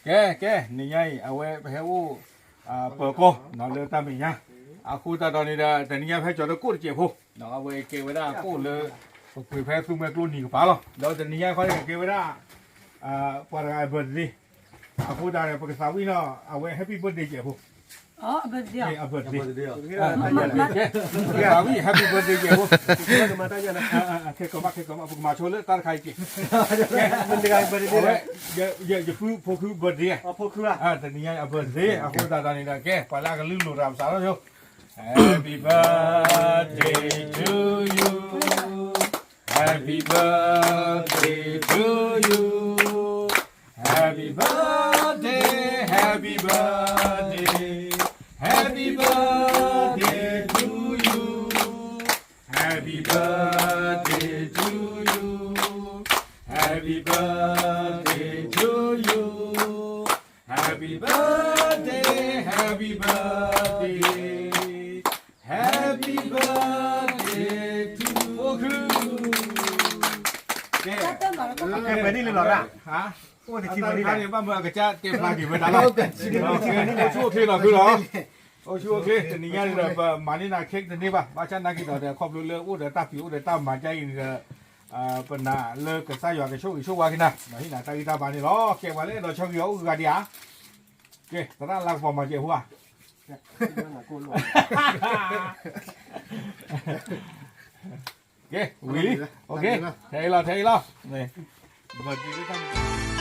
ကဲ ကဲ နံၤညါအံၤ အဝဲပဟဲအိၣ် ပၢၤကီၢ် လၢတၢ်မဲာ်ညါ အဃိသတးဒီးန့ၣ်ဒီး တနံၤညါဖဲကၠီၤလၢကိၣ်တစဲးဖိ အဝဲကဲဝဲဒၣ်ကိၣ်လၢ ပပှ့ၤဖဲသူမှဲကျိနံၤကပၤလီၤ. ဒီးတနံၤညါခီန့ၣ် ကဲဝဲဒၣ် ပှၤတဂၤအ birthday အဃိသတးန့ၣ် ပကသးဝံၣ်နီၤ အဝဲ happy birthday စဲးဖိ အ birthday သးဝံၣ် happy birthday စဲးဖိ ခဲကိးမး ခဲကိးမး ပကမၤဆိလၢတၢ်တခါအံၤက့ၤ အဝဲ ယဖုဖိခု birthday တနံၤညါအ birthday အဃိသတးဒီးန့ၣ်ဒီး ကဲ ပှၤလၢအကလုၢ်လိာ်တၢ်ပစးထီၣ်ဆိ Happy birthday to you. Happy birthday to you. Happy birthday, happy birthday, happy birthday to you. Happy birthday to you. Happy birthday to you. Happy birthday, happy birthday, happy birthday to you. ကဲ ကဲ ပှဲၤန့ၣ်လံလီၤဒၣ် ဟါ အိၣ်တဆံပှဲၤန့ၣ်လံ ဘၣ်မၢအကစၢ်တဲဖျါက့ၤဝဲဒၣ်လီၤ အိၣ်ဆူၣ်အိၣ်ချ့လီၤ ခုလီၤ အိၣ်ဆူၣ်အိၣ်ချ့ တနံၤညါန့ၣ်ဒီး ပမၤန့ၢ်နၤ cake တန့ၢ်ဘၣ် ဘၣ်ဆၣ်နာ်က့ၤဒီး ခီဖျိလၢအိၣ်ဒီးတၢ်ဖံးအိၣ်ဒီးတၢ်မၤကါအံၤန့ၣ်ဒီး ပနာ်လၢကစၢ်ယွၤကဆိၣ်ဂ့ၤဆိၣ်ဝါက့ၤနၤ ဟ့ၣ်နၤတၢ်ဂံၢ်တၢ်ဘါန့ၣ်လီၤ. ကဲပှၤလၢအဲၣ်ဒိးဆီဂံၤအီၤအိၣ်ဂၤဒံးဧါ ကဲ သရၣ်လၢကပီၤမၤစဲးဖိဧါ ကဲ ဝံၤလံ ထဲအံၤလီၤ ထဲအံၤလီၤ ဘၣ်ဒ်လၢတၢ်န့ၣ်